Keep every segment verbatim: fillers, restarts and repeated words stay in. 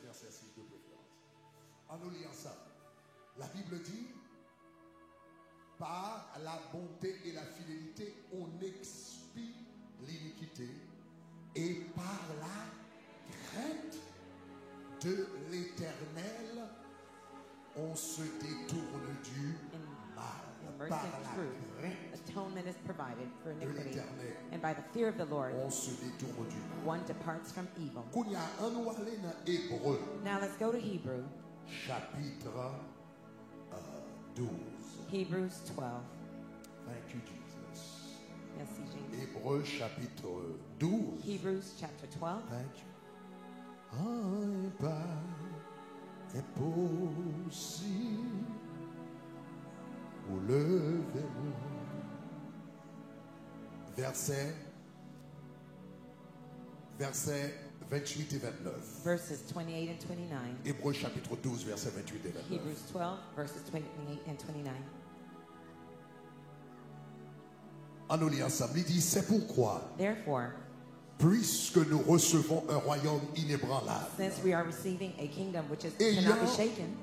Verset six de préférence. Ann nou li ansanm. La Bible dit, par la bonté et la fidélité, on expie l'iniquité, et par la crainte de l'Éternel, on se détourne du mal. Par la crainte de l'Éternel, on se détourne du mal. Kounye a, ann nou ale nan Ebre, Now let's go to Hebrew. Chapitre, euh, douze. Hebrews twelve. Thank you, Jesus. Merci, Jésus. Ebre, chapitre douze. Hebrews chapter twelve. Thank you. Anyen pa enposib pou leve mwen. Vèsè, vèsè venntuit e vennèf. Verses twenty-eight and twenty-nine. Ebre chapitre douze, vèsè venntuit e vennèf. Hebrews twelve, verses twenty-eight and twenty-nine. Ann nou li ansanm. Li di, c'est pourquoi, Therefore, puisque nous recevons un royaume inébranlable, since we are receiving a kingdom which is, cannot be shaken,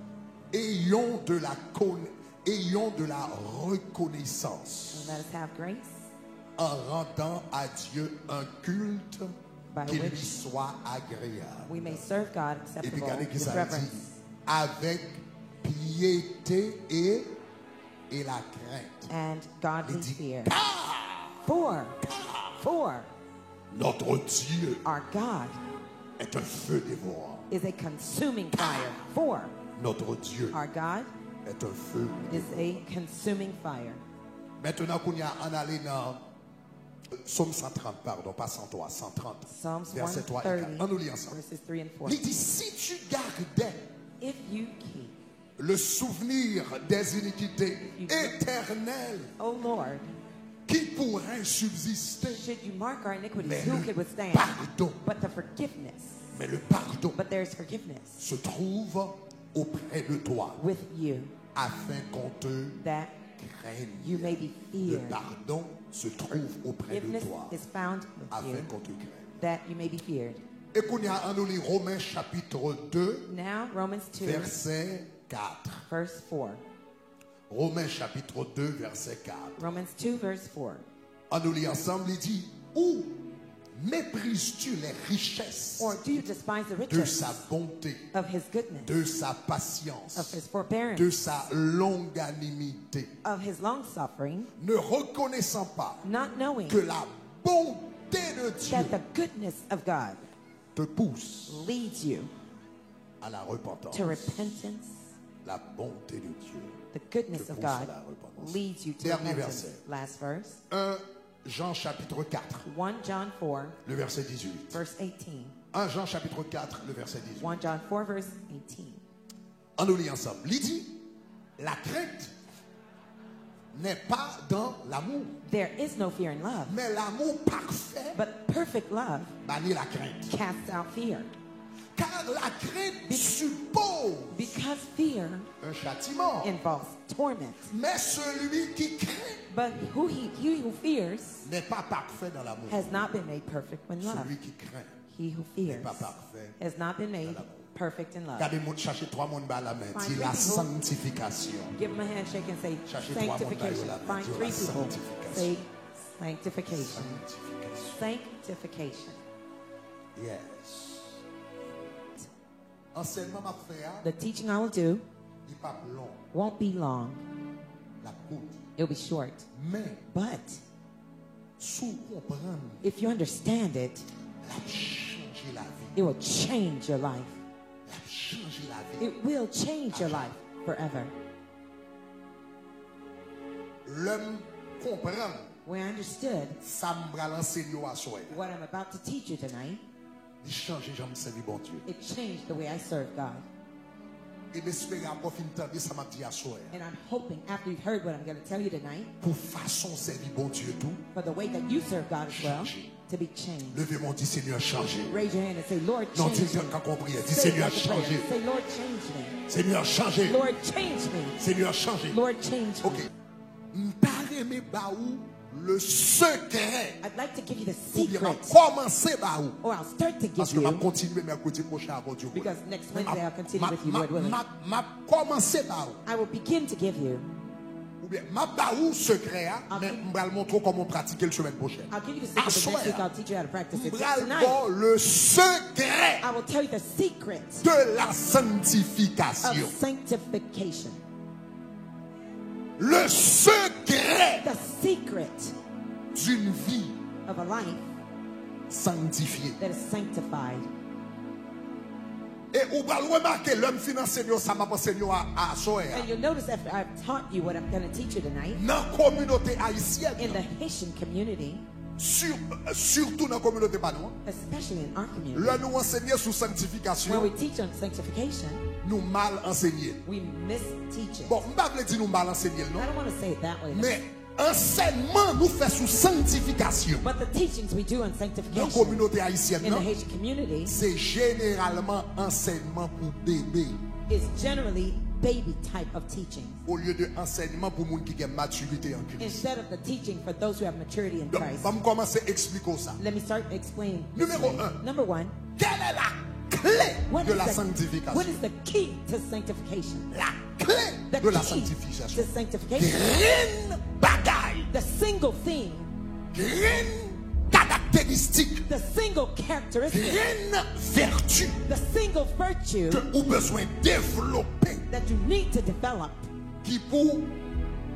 ayons de la con-, ayons de la reconnaissance, let us have grace, en rendant à Dieu un culte qui lui soit agréable. By which we may serve God acceptable, with reverence. Epi gade ki sa l di, avec piété et, et la crainte. And godly fear. Li di, car, for, car, for, notre Dieu, our God, est un feu dévorant. Is a consuming fire. For, notre Dieu, our God, est un feu, is a consuming fire. Maintenant, kounye a, ann ale nan Sòm san trant, pardon, pa san twa, san trant, Psalms vèsè twa e kat. Ann nou li ansanm. Verses three and four. Li di, si tu gardais, if you keep, le souvenir des iniquités, you, éternelles, oh Lord, qui pourraient subsister, should you mark our iniquities, mais who could withstand? Mais le pardon, but the forgiveness, mais le pardon, but there is forgiveness, se trouve auprès de toi, with you, afin qu'on te, that craigne. You may be feared. Le pardon se trouve auprès de toi, forgiveness is found with you, afin qu'on te craigne. That you may be feared. Et kounye a, ann nou li Romen chapitre deux, now, Romans two, verset quatre. Verse four. Romen chapitre deux, verset quatre. Romans two, verse four. Ann nou li ansanm, li di, ou méprises-tu les richesses, or do you despise the riches, de sa bonté, of his goodness, de sa patience, of his forbearance, de sa longanimité, of his long suffering, ne reconnaissant pas, not knowing, que la bonté de Dieu, that the goodness of God, te pousse, leads you, à la repentance. To repentance. La bonté de Dieu, the goodness of God, te pousse à la repentance. Leads you to repentance. Dernier verset. Last verse. Un Jean chapitre quatre, one John four, le verset dix-huit. Verse eighteen. Un Jean chapitre quatre, le verset dix-huit. One John four, verse eighteen. Ann nou li ansanm. Li di, la crainte n'est pas dans l'amour. There is no fear in love. Mais l'amour parfait, but perfect love, bannit la crainte, casts out fear. Car la crainte, be-, suppose, because fear, un châtiment, involves torment. Mais celui qui craint, but who he, he who fears, n'est pas parfait dans l'amour. Has not been made perfect in love. Celui qui craint, he who fears, n'est pas parfait, has not been made, dans l'amour, perfect in love. Gade moun, chache twa moun, ba la men, di, la sanctification. Find three people. Give them a handshake and say, chache twa moun, ba yo la men, di, la sanctification. Sanctification. Find three people. Say, sanctification. Sanctification. Sanctification. Yes. Ansèyman m ap fè a, the teaching I will do, li p ap long, won't be long. L ap kout. It'll be short. Men, but si w konprann, if you understand it, l ap chanje lavi w. It will change your life. L ap chanje lavi w. It will change your life forever. Lè m konprann, when I understood, sa m pral anseye w aswè a, what I'm about to teach you tonight, li chanje jan m sèvi Bondye. It changed the way I serve God. E m espere apre w fin tande sa m ap di aswè a, and I'm hoping after you've heard what I'm gonna tell you tonight, pou fason w sèvi Bondye tou, for the way that you serve God as well, chanje, to be changed. Leve men w, di, Senyè, chanje. Raise your hand and say, Lord, change me. Non, di l tankou yon priyè. Di, Senyè, chanje. Say it like a prayer. Say, Lord, change me. Senyè, chanje. Lord, change me. Senyè, chanje. Lord, change me. Ok. M ta renmen ba ou Le secret. I'd like to give you the Oubyen m ap secret. Kòmanse ba ou. Or I'll start to give Paske m ap you. Kontinye mèkredi pwochen avè Dye vle. Because next Men m Wednesday I'll ap- continue m ap- with you, m Lord ap- willing. m ap- m ap kòmanse ba ou. I will begin to give you. Oubyen m ap ba ou sekrè a, I'll men give- m pral montre w kòman w pratike l semèn pwochèn. I'll give you the secret, but next week Aswè a, I'll teach you how to practice m it. pral Tonight, ba w le secret I will tell you the secret de la sanctification. Of sanctification. Le secret The secret d'une vie of a life sanctifiée. That is sanctified. E ou pral remake lè m fin ansenye w sa m ap ansenye w a aswè a. And you'll notice after I've taught you what I'm going to teach you tonight, Nan kominote ayisyèn in the nan, Haitian community, sur- sitou nan kominote pa nou an, especially in our community, lè nou ansenye sou when sanktifikasyon, we teach on sanctification, nou mal ansenye l. We misteach it. Bon, m pa vle di nou mal ansenye l I non, don't want to say it that way. men ansèyman nou fè sou sanktifikasyon But the teachings we do on nan sanctification kominote ayisyèn in the nan, Haitian community se jeneralman ansèyman pou bebe. Is generally baby type of teaching Olye de ansèyman pou moun ki gen matirite an Kris. Instead of the teaching for those who have maturity in Donk, Christ. Ban m kòmanse eksplike w sa. Let me start explaining. This Numéro to you. un. Number one, Quelle est la clé what de is la the, sanctification? What is the key to sanctification? La clé The de la key sanctification. To sanctification. Grenn bagay. The single thing, Grenn karakteristik. The single characteristic, Grenn vertu. The single virtue, Ke ou bezwen devlope. That you need to develop. Ki pou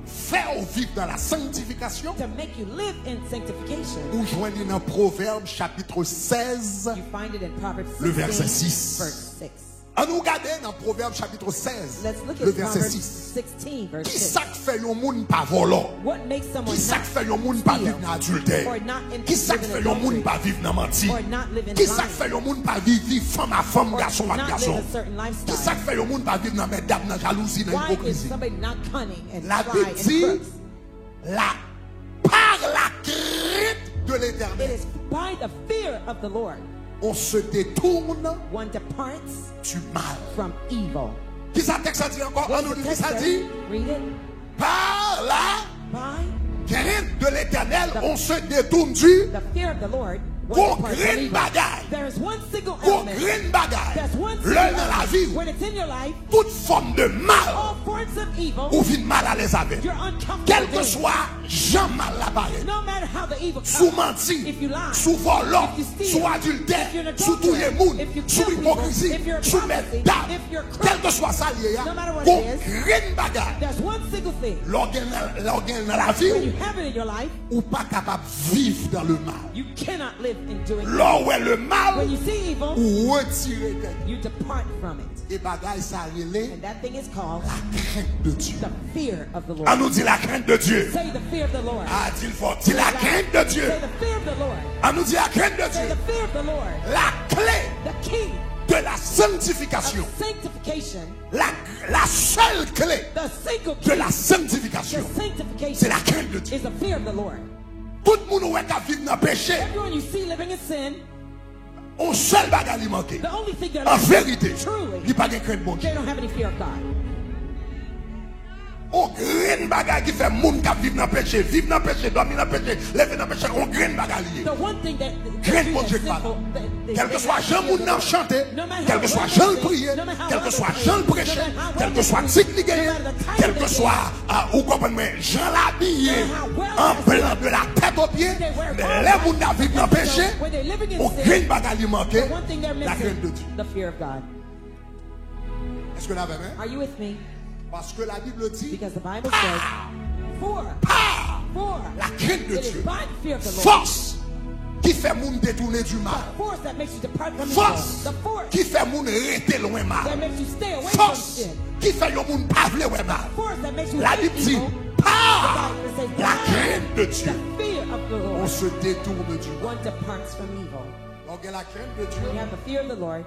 fè w viv nan la sanktifikasyon. To make you live in sanctification. Ou jwenn li nan Pwovèb chapit sèz, You find it in Proverbs le verset sixteen, six. Verse six. An nou gade nan Pwovèb chapit sèz, Let's look le at verset Proverbs six. sixteen, verse Kisa k six. Fè yon moun pa vòlò? What makes someone Kisa k not Fè yon moun pa viv nan steal adiltè? Or not in, Kisa k live in Fè yon moun adultery pa viv nan manti? Or not live in Kisa k lying Fè yon moun pa viv vi fanm a fanm, Or gason ak not live gason? A certain lifestyle Kisa k Fè yon moun pa viv nan mèdam, nan jalouzi, nan Why is ipokrizi? Somebody not cunning and La sly Bib and di, crooks? La, par la crainte de It l'Éternel, is by the fear of the Lord on se détourne One departs du mal. From evil. Kisa tèks la di ankò? An nou li kisa l di? Read it. Par la By crainte de l'Éternel, on se détourne du. The fear of the Lord. Gon grenn bagay. There is one single Gon element. Grenn bagay. There's one Lè l nan single lavi element. W, When it's in your life, tout fòm de mal, all forms of evil, ou vin malalèz avè l. You're uncomfortable. Kèlkeswa jan mal la parèt. No matter how the evil Si w comes, manti, if you lie, si w vòlò, if you steal, si w adiltè, if you're an si w touye adulterer, moun, if you si w kill people, ipokrizi, if you're si w mèt promising, dam, if you're kèlkeswa sa l ye a, No matter what gon it is, grenn bagay. There's one single thing. Lè w gen nan, lè w gen nan lavi When w, you have it in your life, ou pa kapab viv nan le mal. You cannot live in doing Lè w wè le mal, When you see evil, ou retire tèt. You depart from it. E bagay sa rele And that thing is called la crainte de Dieu. The fear of the Lord. An nou di la crainte de Dieu. Say the fear of the Lord. A, di l fò. Di la crainte de Dieu. Say the fear of the Lord. An nou di la crainte de Say Dieu. The fear of the Lord. La clé The key de la sanctification. Of sanctification. La, la seule clé The single de key la sanctification, The sanctification c'est la crainte de Dieu. Is the fear of the Lord. Tout moun ou wè k ap viv nan peche, Everyone you see living in sin, yon sèl bagay li manke. The only thing they're An lacking, verite, truly, li pa gen krent Bondye. They don't have any fear of God. Yon grenn bagay ki fè moun k ap viv nan peche, viv nan peche, dòmi nan peche, leve nan peche, yon grenn bagay li ye. The one thing that Grenn Bondye k pa la. Kèlkeswa jan moun nan ap chante, kèlkeswa jan l priye, kèlkeswa jan l preche, kèlkeswa tit li genyen, kèlkeswa, ah, ou konprann mwen, jan l abiye, an blan de la tèt o pye, men lè moun nan ap viv nan peche, yon grenn bagay li manke, la crainte de Dieu. The fear of God. Èske w avè mwen? Are you with me? Paske la Bib di, Because the Bible says, For, par for, la crainte de it is Dieu, by the fear of the Lord. Fòs ki fè moun detounen di mal. Force that makes you depart from evil. Fòs The force ki fè moun rete lwen mal. That makes you stay away from Fòs sin. Ki fè yon moun pa vle wè mal. Force that makes you La hate Bib di, evil. Par The Bible says, la "By crainte de Dieu, The fear of the on Lord. Se détourne du mal. One departs from evil. Lè w gen la crainte de When you Dieu, have the fear of the Lord,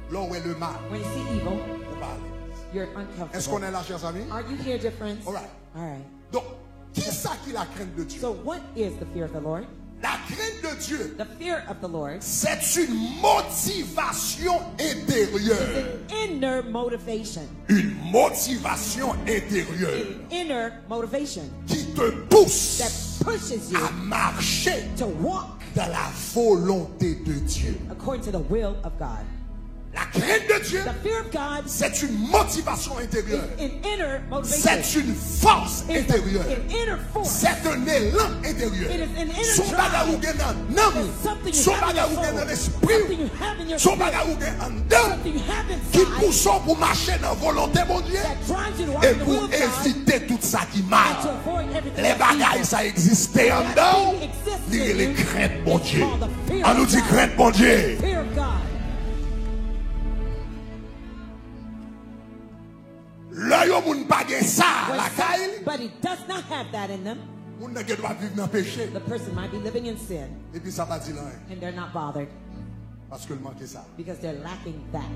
lè w wè le mal, when you see evil, ou pa alèz. You're uncomfortable. Èske w la, chers amis? Are you here, dear friends? All right. All right. Donk, kisa ki la crainte de Dieu? So what is the fear of the Lord? La crainte de Dieu, The fear of the Lord c'est une motivation is intérieure. An inner motivation. Une motivation intérieure An inner motivation qui te pousse that pushes you à marcher to walk dans la volonté de Dieu. According to the will of God. La crainte de Dieu, The fear of God c'est une motivation intérieure. Is an inner C'est motivation. Une force It's intérieure. An inner force. C'est un élan intérieur. It is an inner Son bagay ou drive. Gen nan nanm ou. It's something you Son have in Bagay your ou Gen nan soul. lespri Something ou. you have in your Son spirit Bagay ou Gen anndan Something you have ki inside pouse w pou mache nan volonte Bondye that drives you to walk e in the pou will of God evite tout sa ki and mal. To avoid everything Lè that's bagay evil. Sa egziste That anndan thing exists li in rele you. Krent It's Bondye. Called the fear An nou of di God. Krent Bondye. Fear of God. Lè yon moun pa gen sa When lakay li, somebody does not have that in them, moun nan gen dwa viv nan peche. The person might be living in sin Epi sa pa di l anyen. And they're not bothered Paske l manke sa. Because they're lacking that.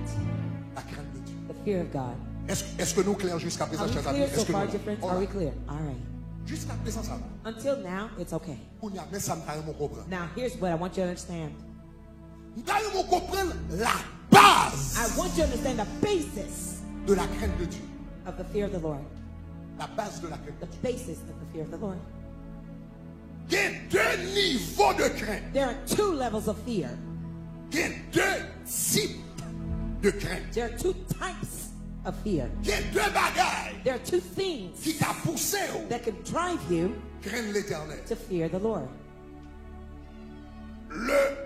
La crainte de Dieu. The fear of God. Est-ce est-ce que nous clairs jusqu'à présent, Are we chers clear amis? So Est-ce que far, nous dear friends? Are we clear? All right. Jusqu'à présent, ça va. Until now, it's okay. Kounye a, men sa m ta renmen w konprann. Now, here's what I want you to understand. M ta renmen w konprann la baz I want you to understand the basis de la crainte de Dieu. Of the fear of the Lord. La baz de la crainte de The Dieu. Basis of the fear of the Lord. Gen de nivo de krent. There are two levels of fear. Gen de tip de krent. There are two types of fear. Gen de bagay There are two things ki ka pouse w that can drive you krenn Letènèl. To fear the Lord. Le,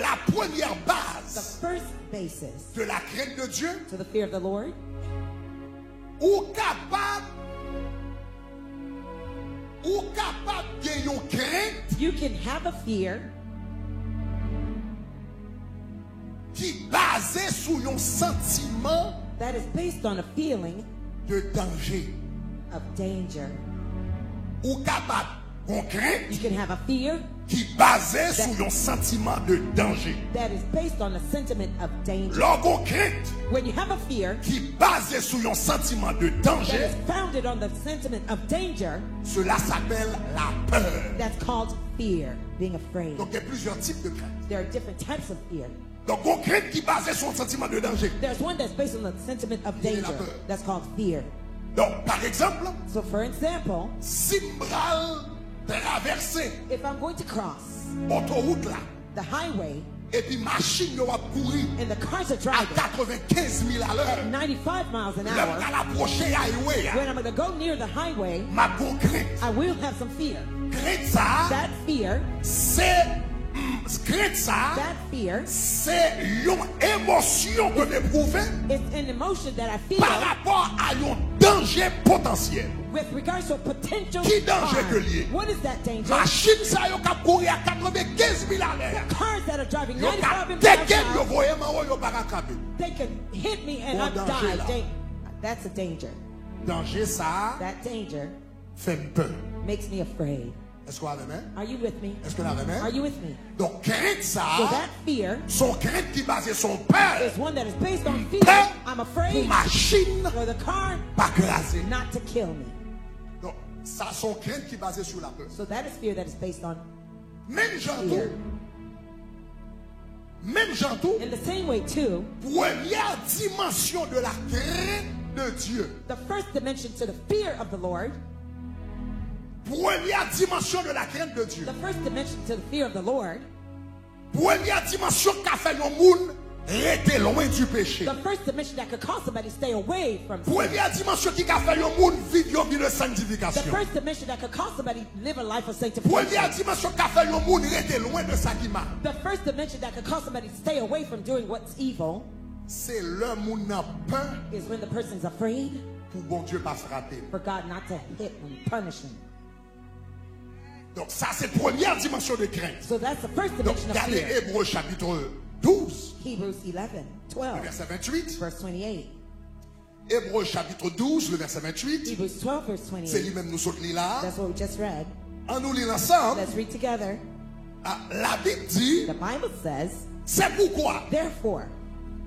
la première The base first basis de la crainte de Dieu, to the fear of the Lord, ou kapab ou kapab gen yon krent you can have a fear ki baze sou yon santiman that is based on a feeling de danje. Of danger. Ou kapab gon krent You can have a fear ki baze sou yon santiman de danje. That is based on a sentiment of danger. Lè w gon krent When you have a fear ki baze sou yon santiman de that danje, is founded on the sentiment of danger, cela s'appelle la peur. That's called fear, being afraid. Donk, gen plizyè tip de krent. There are different types of fear. Donk, gon krent ki baze sou yon santiman de danje. There's one that's based on the sentiment of Li rele la danger. Pè. That's called fear. Donk, pa egzanp, So, for example, si m pral travèse if I'm going to cross otowout la, the highway epi machin yo ap kouri and the cars are a driving katrevenkenz mil alè, at ninety-five miles an lè m hour, pral apwoche highway a, when I'm going to go near the highway, m ap gon krent. I will have some fear. Krent sa a, That fear, se mm, krent sa a, that fear se yon emosyon ke m epwouve is an emotion that I feel pa rapò a yon danje potansyèl. With regards to a potential Ki danje ke l ye? What is that danger? Machin sa yo k ap kouri a katrevenkenz mil alè, Cars that are driving yo ka ninety-five miles teke m, yo an hour, voye m anwo, yo pa ka kape m. They can hit me and Bon, I danje die. la. Dan- That's a danger. Danje sa a That danger fè m pè. Makes me afraid. Èske w avè m? Are you with me? Èske n avè m? Are you with me? Donk, krent sa So a, that fear se yon krent ki baze sou pè. is one that is based on M fear. pè I'm pou afraid machin for the car pa kraze m. Not to kill me. Donk, sa se yon krent ki baze sou lapè. So that is fear that is based on Menm jan tou, fear. Menm jan tou, In the same way, too, premyè dimansyon de la crainte de Dieu. The first dimension to the fear of the Lord, Premyè dimansyon de la crainte de Dieu. The first dimension to the fear of the Lord, Premyè dimansyon k ka fè yon moun rete lwen di peche. The first dimension that could cause somebody to stay away from sin. Premyè dimansyon ki ka fè yon moun viv yon vi de The sanktifikasyon. First dimension that could cause somebody to live a life of sanctification. Premyè dimansyon k ka fè yon moun rete lwen de sa ki mal. The first dimension that could cause somebody to stay away from doing what's evil Se lè moun nan pè is when the person's afraid pou Bondye pa frape l. For God not to hit and punish him. Donk, sa se premyè dimansyon de krent. So that's the first Donk, dimension of gade fear. Ebre chapit douz, Hebrews eleven, twelve, vèsè venntuit. Verse twenty-eight. Ebre chapit douz, le vèsè venntuit. Hebrews twelve, verse Se li twenty-eight. Menm nou sot li la. That's what we just read. An nou li l ansanm. Let's read together. Ah, Labib di, The Bible says, c'est pourquoi, Therefore,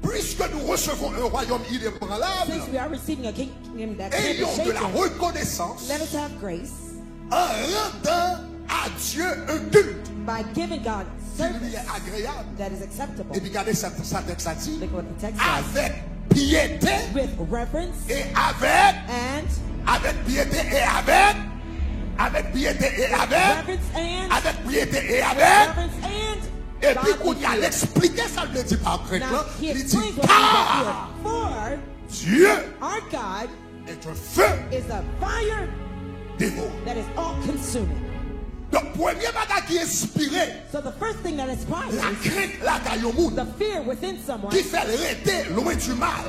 puisque nous recevons un royaume inébranlable, since we are receiving a kingdom that can't be ayons de la shaken, reconnaissance Let us have grace en rendant à Dieu un culte by giving God qui lui est service agréable. That is acceptable. Epi gade sa, sa tèks la di. Look what the text says. Avec piété With reverence et avec, and avec piété et avec Avèk pyete e avèk, avèk pyete e avèk. Epi kounye a, l eksplike sa l vle di pa krent lan. Li di, car Dieu est un feu dévorant. Donk, premye bagay ki enspire lakrent lakay yon moun, ki fè l rete lwen di mal,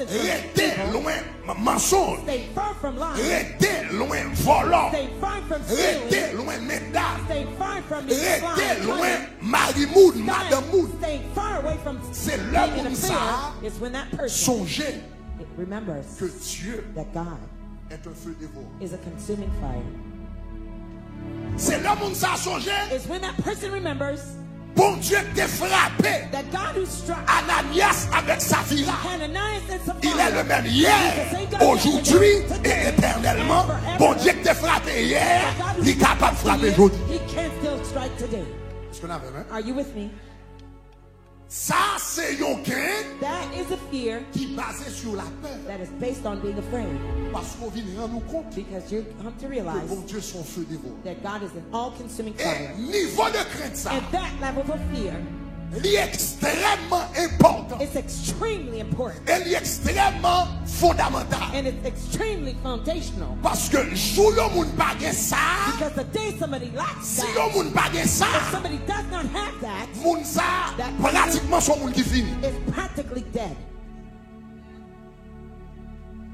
rete lwen mansonj, rete lwen vòlò, rete lwen menda, rete lwen mari moun, madanm moun. Se lè moun sa a sonje ke Dye est un feu dévorant. Se lè moun sa a sonje Bondye k te frape Ananyas avèk Safira. Il est le même hier, aujourd'hui et éternellement. Bondye k te frape yè, li kapab frape jodi. Èske n avè m? Sa se yon krent ki baze sou lapè. Paske w vin rann ou kont ke Bondye se yon feu dévorant. E nivo de krent sa, li ekstrèmman enpòtan. E li ekstrèmman fondamantal. Paske jou yon moun pa gen sa, si yon moun pa gen sa, moun sa a pratikman se yon moun ki fini.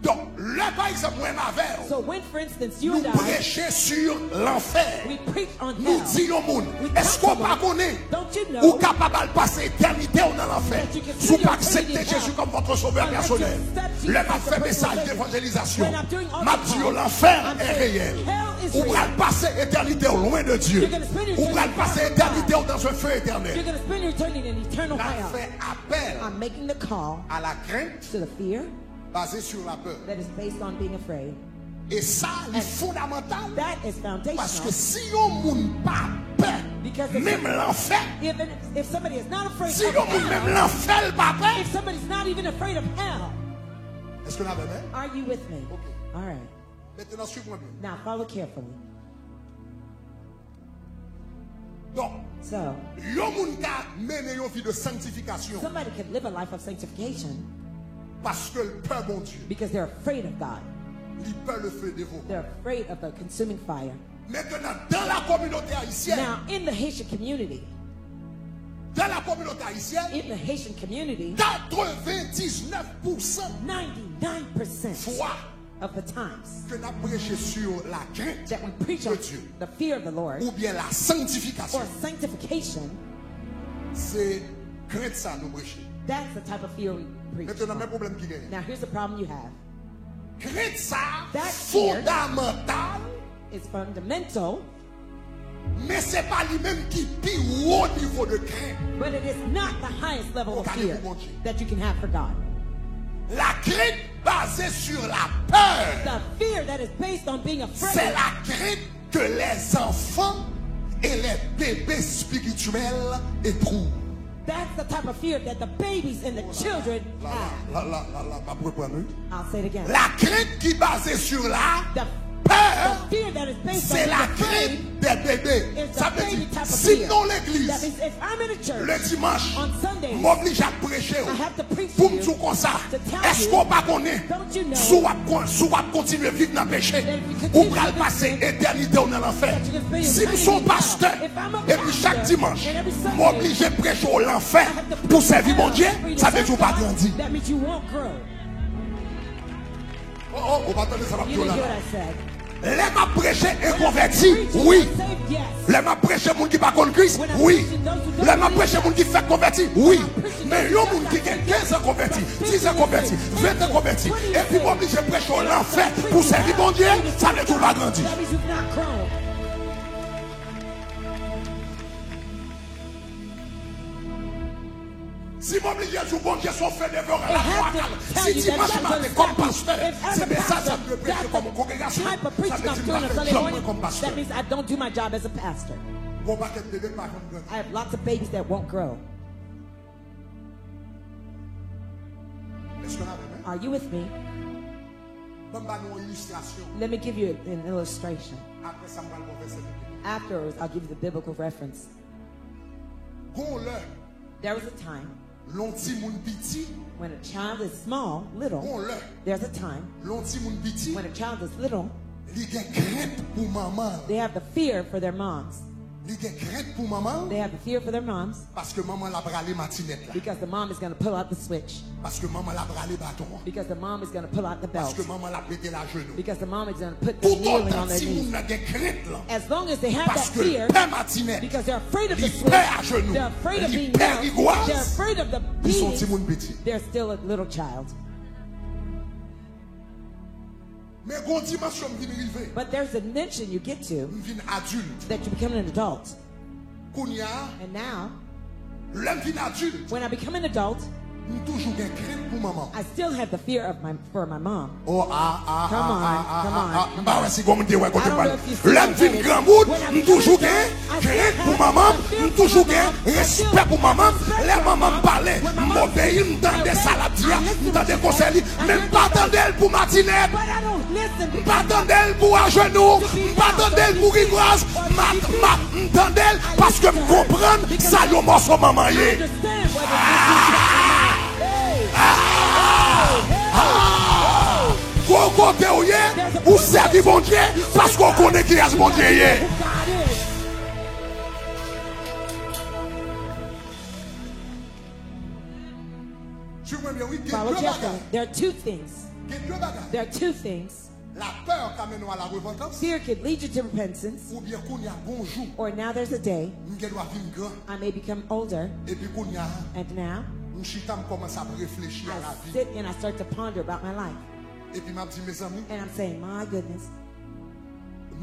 Donk, lè pa egzanp mwen avè w, nou preche sur lanfè, nou di yon moun, èske w pa konnen ou kapab al pase etènite w nan lanfè si w pa aksepte Jezi kòm votre sauveur personnel? Lè m ap fè mesaj devanjelizasyon, m ap di yo lanfè est réel. Ou pral pase etènite w lwen de Dye. Ou pral pase etènite w dans un feu éternel. N ap fè apèl a la krent baze sur la peur. E sa, li fondamantal. Paske si yon moun pa pè, menm lanfè, si yon moun menm lanfè l pa pè. Èske n avè m? Ok. Mentnan, swiv mwen byen. Donk, yon moun ka mennen yon vi de sanktifikasyon paske l pè Bondye. Li pè le feu dévorant. Mentnan, dans la communauté haïtienne, dans la communauté haïtienne, katrevendisnèf pousan fwa ke n ap preche sur la crainte de Dieu oubyen la sanctification, se krent sa nou preche. Mentnan, men pwoblèm ki genyen. Krent sa fondamantal, men se pa li menm ki pi wo nivo de krent ou ka gen pou Bondye. La crainte basée sur la peur, c'est la crainte que les enfants et les bébés spirituels éprouvent. That's the type of fear that the babies and the children have. La, la, la, la, m ap reprann, wi. I'll say it again. La crainte qui est basée sur la peur, c'est la crainte des bébés. Sa vle di, si m nan yon legliz, le dimanch, m oblije ap preche w pou m di w konsa, èske w pa konnen, si w ap kon-, si w ap kontinye viv nan peche, ou pral pase etènite w nan lanfè? Si m se yon pastè, epi chak dimanch, m oblije preche w lanfè pou sèvi Bondye, sa vle di w pa grandi. Oh, oh, ou pa tande sa m ap di w la, la. Lè m ap preche enkonvèti, wi. Lè m ap preche moun ki pa konn Kris, wi. Lè m ap preche moun ki fèk konvèti, wi. Men yon moun ki gen kenz an konvèti, diz an konvèti, ven an konvèti, epi m oblije preche w lanfè pou sèvi Bondye, sa vle di w pa grandi. Si m oblije di w Bondye se yon feu dévorant, lafwa kalm. Si dimanch maten, kòm pastè, se mesaj sa m dwe preche kòm yon kongregasyon, sa vle di m pa fè djòb mwen kòm pastè. Gon pakèt bebe pa janm grandi. Èske n avè m? Ban m ba nou yon ilistrasyon. Let me give you an illustration. Apre sa, m pral ba w vèsè biblik. Afterwards, I'll give you the biblical reference. Gon lè, There was a time lè yon timoun piti, when a child is small, little, gon lè, there's a time lè yon timoun piti, when a child is little, li gen krent pou manman l. They have the fear for their moms. Li gen krent pou manman l, They have the fear for their moms paske manman l ap rale matinèt la. Because the mom is going to pull out the switch. Paske manman l ap rale baton an. Because the mom is going to pull out the belt. Paske manman l ap mete l ajenou. Because the mom is going to put them kneeling on their knees. Toutotan timoun nan gen krent lan, As long as they have that paske l fear, pè matinèt, because they're afraid of the li pè switch, ajenou, they're afraid of li being pè down, rigwaz, they're afraid of the li se yon beatings, timoun piti. They're still a little child. Men gon dimansyon m vin rive, But there's a dimension you get to m vin adilt. That you become an adult. Kounye a, And now, lè m vin adilt, when I become an adult, m toujou gen krent pou manman. I still have the fear of my for my mom. Oh, ah, ah, Come on, ah, ah, come ah, on, ah, come m pa on. wè si gon moun te wè kote I don't m al. know if you see Lè m what vin that is. granmoun, When I m become toujou an gen adult, I krent still pou have manman m, a fear m toujou for gen my mom. respè pou manman m. Lè manman m pale, m obeyi, m tande sa l ap di a, m tande konsèy li, men m pa tande l pou matinèt. But I don't listen M pa tande l pou ajenou, m pa tande l pou rigwaz, m ap, m ap, m tande l paske m konprann sa yon mòso manman ye. Understand whether this is Hey! Ah! Gwo kote w ye, ou sèvi Bondye paske w konnen kiyès Bondye ye. Who God is. Suiv mwen byen, wi, gen Follow de carefully. bagay. There are two things. Gen de bagay. There are two things. Lapè ka mennen w a la repantans, Fear could lead you to repentance, oubyen kounye a gon jou, or now there's a day m gen dwa vin gran, I may become older, epi kounye a, and now m chita, m kòmanse ap reflechi a I lavi. Sit and I start to ponder about my life. Epi m ap di, mezanmi, And I'm saying, my goodness,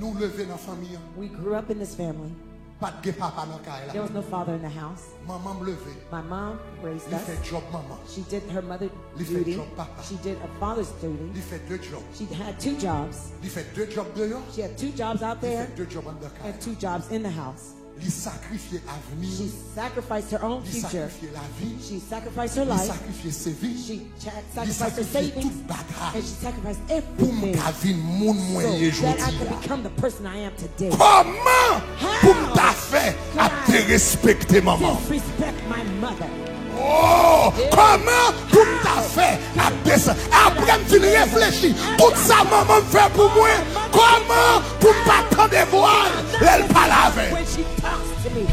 nou leve nan fanmi an. We grew up in this family. Pa t gen papa nan kay There la. Was no father in the house. Manman m leve. My mom raised Li fè us. Djòb manman. She did her mother Li fè duty. Djòb papa. She did a father's duty. Li fè de djòb. She had two jobs. Li fè de djòb deyò. She had two jobs out Li there fè de djòb anndan kay and la. Two jobs in the house. Li sakrifye avni. She sacrificed her own Li future. Sakrifye lavi. She sacrificed her Li life. Sakrifye sevi. She cha- Li sacrificed her sakrifye savings. Tout bagay. And she sacrificed Pou m everything ka vin moun mwen ye so that I jodi could a. Become the person I am today. Kòman pou m ta fè ap derespekte manman m? Disrespect my mother. Oh, kòman pou m ta fè ap desann? Apre m fin reflechi tout sa manman m fè pou mwen, kòman pou m pa tande vwa l lè l pale avè m? When she talks to me.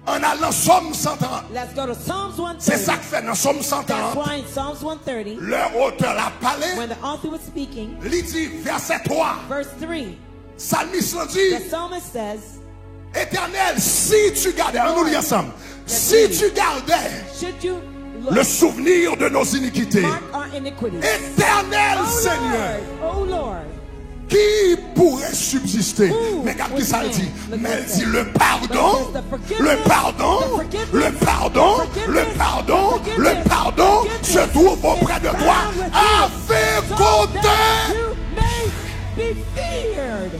Ann al nan Sòm san trant. Let's go to Psalms Se sa one thirty. K fè nan Sòm san trant, That's why in Psalms one thirty, lè otè la pale, when the author was speaking, li di, vèsè twa, verse three, salmis lan di, the psalmist says, Éternel, si tu gardais, ann nou li ansanm, si tu gardais should you le look, souvenir de nos iniquités, mark our iniquities. Éternel Oh Seigneur, Lord, oh Lord. Qui pourrait subsister? Who Men gad ki sa l di. would stand? Men l di, le pardon, le pardon, le pardon, le pardon, le pardon se trouve auprès de toi. Afin que So that you may be feared.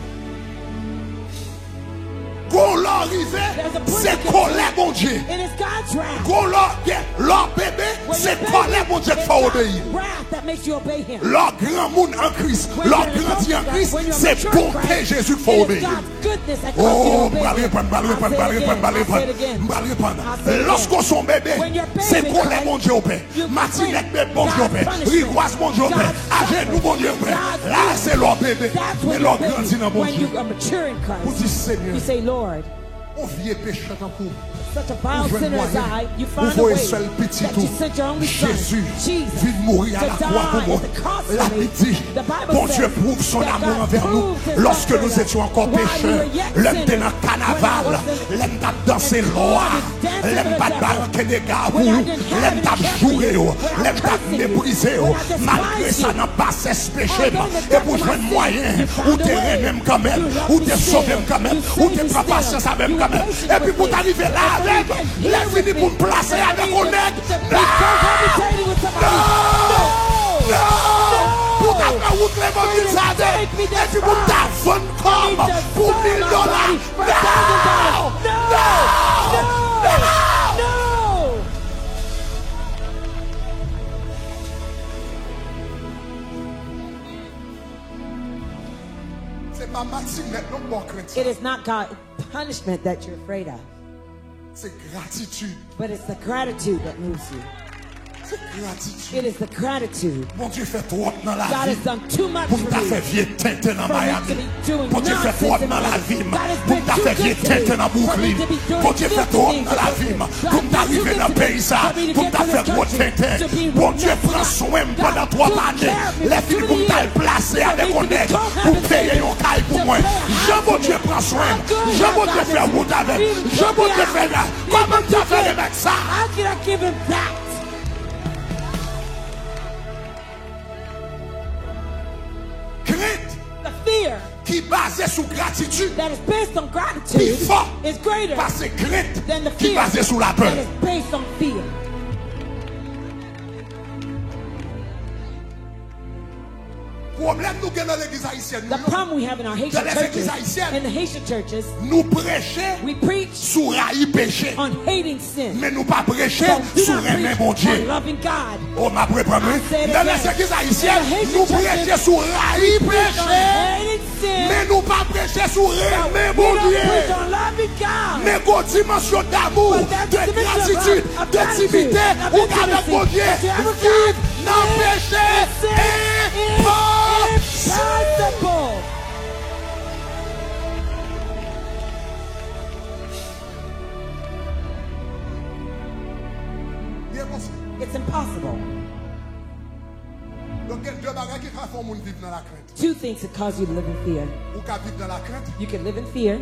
Gon lè w rive, se kòlè Bondye. It is God's wrath. Gon lè w gen, lè w bebe, se kòlè Bondye k fè w obeyi. Wrath that makes you obey him. Lè w granmoun an Kris, lè w grandi an Kris, se bonte Jezi k fè w obeyi. It is God's goodness that causes you to Oh, m obey pral him. Repann, m pral I'll Repann, m say pral it Repann, again. m pral I'll Repann, m say it pral again. Repann. I'll say it Lòske w again. se yon bebe, When you're a se baby, kòlè right? Bondye w pè. You Matinèt complain. bebe Bondye w God's pè. punishment. Rigwaz Bondye w pè. God's Ajenou suffering. Bondye w pè. God's La se lè w bebe. That's Men when lè w you're grandi nan baby. When Bondye. you are mature in Christ, Ou di, Senyè, you say, Lord, yon vye peche tankou m, such a ou vile jwenn sinner as I, mwayen, you ou find a voye way sèl pitit that ou, you sent your only son, Jezi, Jesus, vin mouri a to lakwa pou die mwen. at the cross for Labib me. Di, The Bible Bondye says pwouve son that lanmou God anvè nou. proves his Lòske love nou for étions us encore while we pécheurs, were yet lè m te sinners, nan when I kanaval, was in lè m t ap danse and lwa, dancing lè m for pa t the ba devil, ankenn ega when pou I ou, didn't lè have m any t ap care for joure you, yo, when I lè m t ap cursed you, meprize yo, when I despised malgre sa you, nan basès peche although m, in the e depth pou of my jwenn sin, mwayen, you ou found te a way. renmen m kanmenm, You ou loved te me sove still. m kanmenm, You ou saved te me pran still. pasyans avè m You were kanmenm. patient Epi with pou w me. ta rive la avè m, lè fini pou m plase avèk yon nèg. Because I'm dating with somebody. Non! No! Non! Pou w ta fè wout levanjil sa avè m. Epi pou m ta vann kò m pou mil dola. Non! Non! Non! No! Pa matinèt non k ba w krent sa. It is not God punishment that you're afraid of. Se gratitid. But it's the gratitude that moves you. Se gratitid. It is the gratitude. Bondye fè twòp nan lavi m pou m ta fè vye tenten nan Miami. Bondye fè twòp nan lavi m pou m ta fè vye tenten nan Brooklyn. Bondye fè twòp nan lavi m pou m ta rive nan peyi sa, pou m ta fè gwo tenten. Bondye pran swen m pandan twòp ane. Lè fini pou m t al plase avèk yon nèg pou peye yon kay pou mwen. Jan Bondye pran swen m, jan Bondye fè wout avè m, jan Bondye fè la. Kòman m ta fè remèt sa? How can I give him that? Krent ki baze sou gratitid pi fò pase krent ki baze sou lapè. Pwoblèm nou gen nan legliz ayisyèn nou yo, nan lèzegliz ayisyèn, nou preche sou rayi peche, men nou pa preche sou renmen Bondye. O, m ap reprann, wi. Nan lèzegliz ayisyèn, nou preche sou rayi peche, men nou pa preche sou renmen Bondye. Men gon dimansyon damou, de gratitid, de entimite ou gen avèk Bondye. Viv nan peche enposib. Li enposib. It's impossible. Donk, gen de bagay ki ka fè yon moun viv nan lakrent. Two things that cause you to live in fear. Ou ka viv nan lakrent. You can live in fear.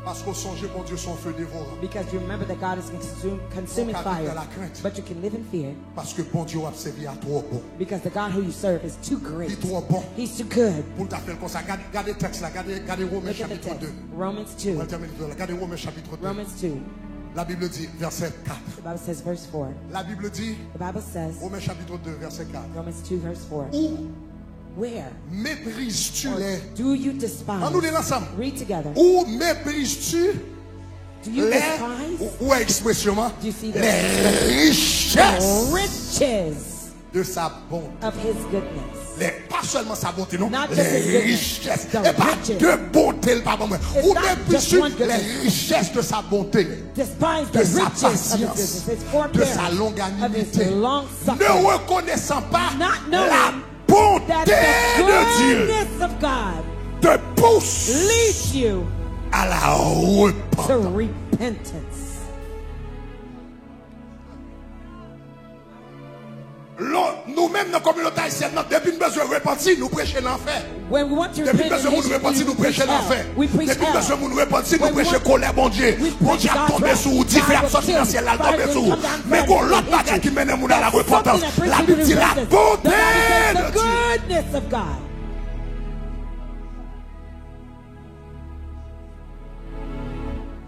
Paske w sonje Bondye se yon fe devoran. Because you remember that God is a consum-, consuming fire. Ou ka viv nan lakrent. But you can live in fear. Paske Bondye w ap sèvi a twò bon. Because the God who you serve is too great. Li twò bon. He's too good. Pou n ta fè l konsa. Gade, gade tèks la, gade, gade Women chapit de. Look at the text. Romans two. Mwen tèmine la. Gade Women chapit de. Romans two. Labib di, vèsè kat. The Bible says, verse four. Labib di, The Bible says, Women chapit de, vèsè kat. Romans two, verse four. Ou Where? Méprizes-tu les... Or do you despise? Ann nou li l ansanm. Read together. Ou méprizes-tu les... Do you despise? Ou, ou wè ekspresyon an? Do you see the... Les richesses... The riches... de sa bonté. Of his goodness. Les, pa sèlman sa bonté, non. Not just his goodness. Les richesses. The riches. E pa de bonté l pa ban mwen. It's not just one goodness. Ou méprizes-tu les richesses de sa bonté, de sa patience, de sa longanimité, ne reconnaissant pas la bonté de Dieu te pousse à la repentance. Lò, nou menm nan kominote ayisyèn nan, depi n bezwen repanti, nou preche nan anfè. Depi n bezwen moun repanti, nou preche nan anfè. Depi n bezwen moun repanti, nou preche kolè Bondye. Bondye ap tonbe sou ou, dife ap sòti nan syèl la, l tonbe sou ou. Men gon lòt bagay ki mennen moun a la repantans. Labib di la bonté de Dieu.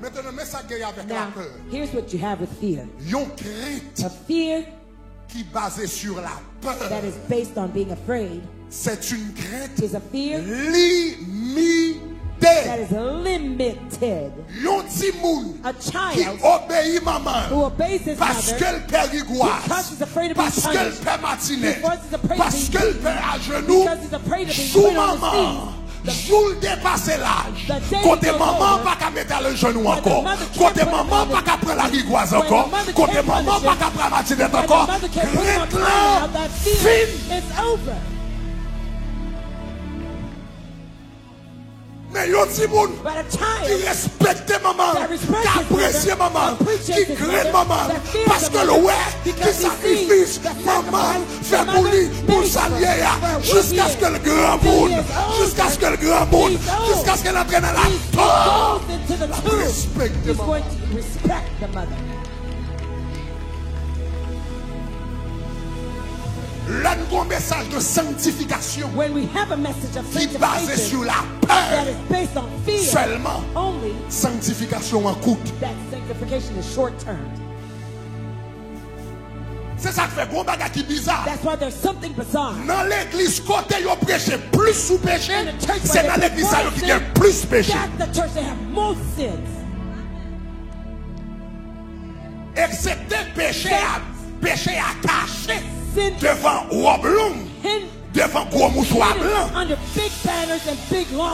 Mentenan, men sa k genyen avèk lapè. Now, here's what you have with fear. Yon krent ki baze sur la peur. A fear that is based on being afraid. C'est une crainte is a fear limitée. That is limited. Yon timoun ki obeyi manman l paske l pè rigwaz, paske l pè matinèt, paske l pè ajenou, jou manman an, jou l depase laj, kote manman an pa ka mete l ajenou ankò, kote manman an pa ka pran larigwaz ankò, kote manman an pa ka pran matinèt ankò, krent lan fin. Men yon timoun ki respekte manman l, ki apresye manman l, ki krenn manman l, paske l wè ki sakrifis manman l fè pou li, pou l sa l ye a, jiskaske l granmoun, jiskaske l granmoun, jiskaske l antre nan latou, l ap respekte manman l. Lè n gon mesaj de sanktifikasyon ki baze sou lapè sèlman, sanktifikasyon an kout. Se sa k fè gon bagay ki biza. Nan legliz kote yo preche plis sou peche, se nan legliz sa yo ki gen plis peche. Eksepte peche a, peche a kache devan wòb long. devan gwo mouchwa blan.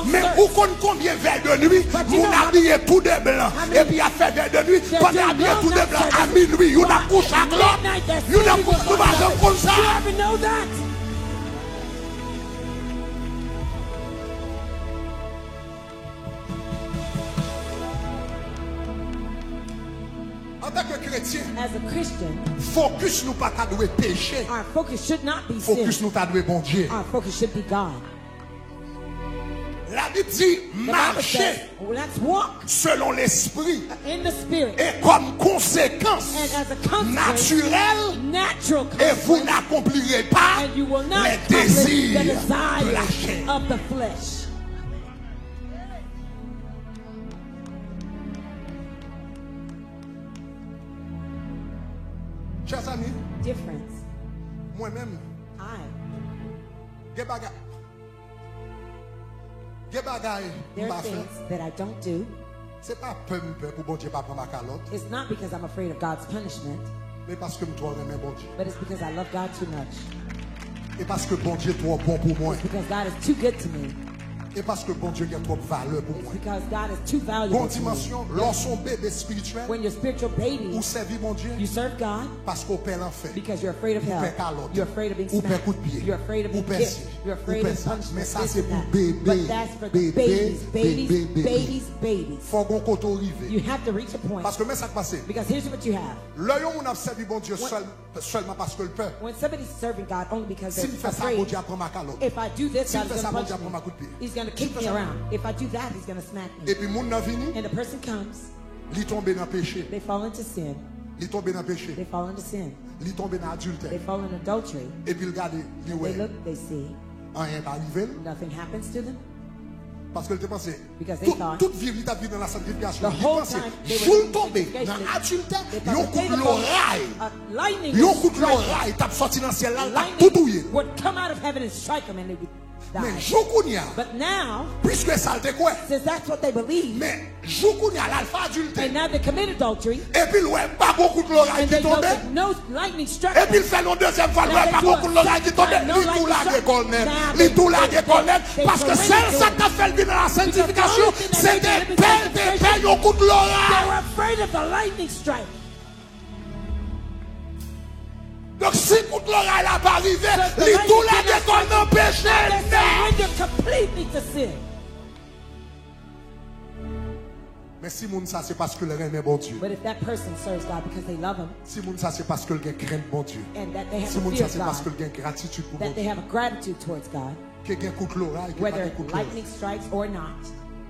Men ou konn konbyen vè de nwi moun abiye tou de blan epi y ap fè vè de nwi pandan y abiye tou de blan a minwi, youn ap kouche ak lòt, youn ap kouche, nou pa janm konn sa. Antanke kretyen, As a Christian, fokis nou pa ta dwe peche. Our focus should not be Fokis sin. Nou ta dwe Bondye. Our focus should be God. Labib di, The Bible mache says, "Let's walk selon lespri in the Spirit." E kòm konsekans And as a consequence, natirèl, natural e vous consequence, n'accomplirez pas and you will not les accomplish désirs the de la desires chair. Of the flesh. Chè zanmi, Dear friends, mwen menm, I, gen bagay, gen bagay m there are pa fè. Things that I don't do. Se pa pè m pè pou Bondye pa pran m a kalòt. It's not because I'm afraid of God's punishment, Men paske m twò renmen Bondye. But it's because I love God too much. E paske Bondye twò bon pou mwen. It's because God is too good to me. E paske Bondye gen twòp valè pou It's mwen. Because God is too valuable Gon to me. Dimansyon, lè w se yon bebe espirityèl, When you're a spiritual baby, ou sèvi Bondye you serve God paske w pè lanfè. Because you're afraid of Ou pè hell. Kalòt. You're afraid of being Ou pè smacked. Kout pye. You're afraid of Ou being pè kicked. You're afraid of punishment, Men sa this se and pou that. Bebe, But that's for the bebe, babies, babies, bebe, bebe. Babies, babies. Fò gon kote w rive. You have to reach a point. Paske men sa k pase. Because here's what you have. Lè yon moun ap sèvi Bondye When sèl, sèlman paske l pè. When somebody's serving God only because Si they're m fè sa, afraid, Bondye ap pran m a kalòt. If I do this, Si m God is fè going sa, to Bondye punch ap pran m a me. Kout pye. He's going to Si m kick fè me sa, around. If I do that, he's going to smack me. Epi moun nan vini, And the person comes, li tonbe nan peche. They fall into sin. Li tonbe nan peche. They fall into sin. Li tonbe nan adiltè. They fall in adultery. Epi l gade, li And wè. They look, they see. Anyen pa rive l. Nothing happens to them. Paske l te panse, Because they tout, thought tout vi li t ap viv nan la sanktifikasyon. The Li whole panse, time they were jou l in tonbe nan sanctification, adiltè, they thought yon the day kout they thought loray, a lightning yon would kout strike loray them. T ap sòti nan syèl la, l t ap tou touye Lightning l. Would come out of heaven and strike them and they would Men die. Jou kounye a, But now, piske sa l te kwè, since that's what they believe, men jou kounye a, l al fè adiltè. And now they commit adultery. Epi l wè pa gon kout loray ki tonbe. And they know that no lightning struck them. Epi l fè l yon dezyèm fwa, l wè pa gon kout loray ki tonbe. Now they do a second time, no lightning struck. Li tou lage kò l nèt. Now they, Li tou lage kò l nèt. They, they surrender to it. Paske sèl sa k t ap fè l vin nan la sanktifikasyon, se te pè, te pè yon kout loray. Because the only thing that made them get sanctification, they were afraid of the lightning strike. Donk, si kout loray la pa rive, li tou lage kò l nan peche nèt. Men si moun sa se paske l renmen Bondye. But if that person serves God because they love Him, Si moun sa se paske l gen krent Bondye. And that they have a fear of God, Si moun sa se paske l gen gratitid pou Bondye. That they have a gratitude towards God, Ke gen kout loray, ke pa gen kout loray. Whether lightning strikes or not,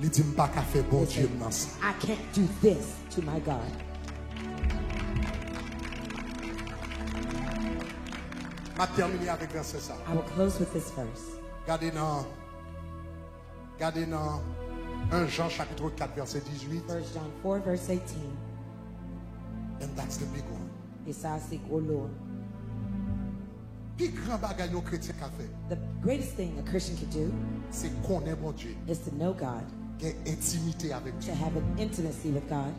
Li di, "M pa ka fè Bondye m nan sa." I can't do this to my God. M ap tèmine avèk vèsè sa. I will close with this verse. Gade nan, gade nan en Jan chapit kat vèsè dizuit. First John four, verse eighteen. And that's the big one. E sa se gwo lo. Pi gran bagay yon kretyen ka fè, The greatest thing a Christian can do se konnen Bondye, is to know God, Gen entimite avèk Dye. To have an intimacy with God.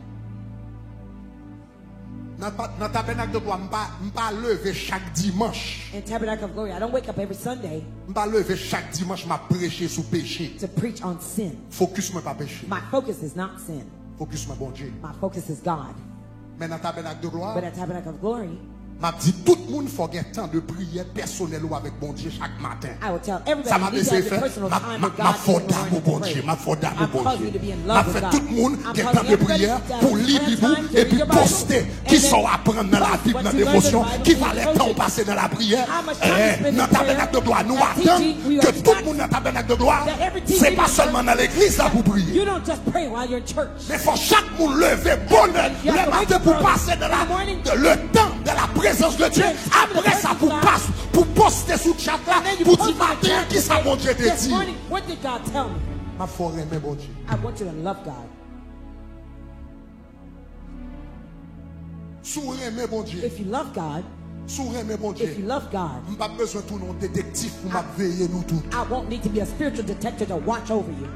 Nan pa, nan Tabènak de Glwa, m pa, m pa leve chak dimanch. In Tabernacle of Glory, I don't wake up every Sunday M pa leve chak dimanch, m ap preche sou peche. To preach on sin. Fokis mwen pa peche. My focus is not sin. Fokis mwen Bondye. My focus is God. Men nan Tabènak de Glwa, But at Tabernacle of Glory, m ap di tout moun fò gen tan de priyè pèsonèl ou avèk Bondye chak maten. I will tell everybody, Sa m ap eseye fè, m ap, m ap, m ap fè w damou Bondye, m ap fè w damou Bondye. M ap fè tout moun gen tan de priyè pou li Bib ou epi poste kisa w aprann nan Labib, nan devosyon, ki valè tan w pase nan lapriyè. Eh, nan Tabènak de Glwa, nou atann ke tout moun nan Tabènak de Glwa, se pa sèlman nan legliz la pou priye. You don't just pray while you're in church. Men fò chak moun leve bonè lè maten pou pase nan la, le temps de la présence de Dieu. Apre sa, pou pas, pou poste sou chat la, pou di maten an, kisa Bondye te di. This morning, what did God tell me? M ap fè w renmen Bondye. I want you to love God. Si w renmen Bondye, If you love God, si w renmen Bondye, if you love God, m p ap bezwen tounen yon detektif pou m ap veye nou tout. I won't need to be a spiritual detective to watch over you.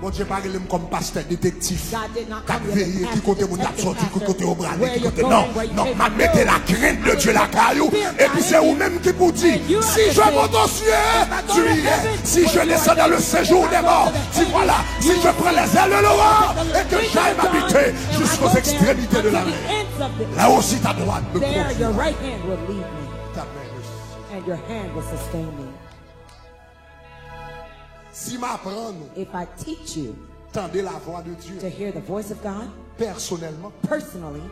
Bondye pa rele m kòm pastè detektif k ap veye ki kote moun t ap sòti, ki kote yo prale, ki kote. Non, non, m ap mete lakrent de Dye lakay ou, epi se ou menm ki pou di, si je monte aux cieux, tu y es. Si je descends dans le séjour des morts, tu y es. Voilà, si je prends les ailes de l'aurore et que j'aille m'habiter jusqu'aux extrémités de la mer, là aussi ta droite me conduira. Ta main me soutiendra. Si m aprann ou, if I teach you tande lavwa de Dye, to hear the voice of God, pèsonèlman, personally,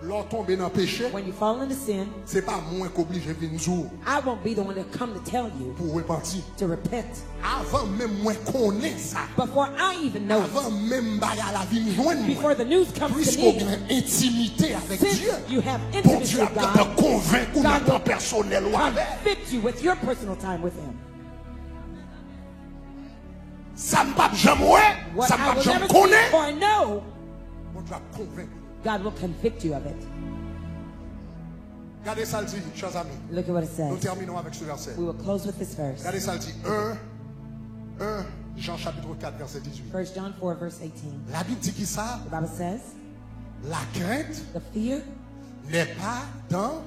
lè w tonbe nan peche, when you fall into sin, se pa mwen k oblije vin di w, I won't be the one to come to tell you, pou w repanti, to repent. Avan menm mwen konnen sa, before I even know it, avan menm bagay la vin jwenn mwen, before the news comes to me, piske w gen entimite avèk Dye, since you have intimacy with God, Bondye ap gentan konvenk ou nan tan pèsonèl ou avè l. God will convict you with your personal time with Him. Sa m p ap janm wè, sa m p ap janm konnen, Bondye ap konvenk ou. God will convict you of it. Gade sa l di, chè zanmi. Look at what it says. Nou tèmine avèk se vèsè. We will close with this verse. Gade sa l di, en, en Jan chapit kat vèsè dizuit. First John four, verse eighteen. Labib di ki sa? The Bible says, la crainte, the fear, n'est pas dans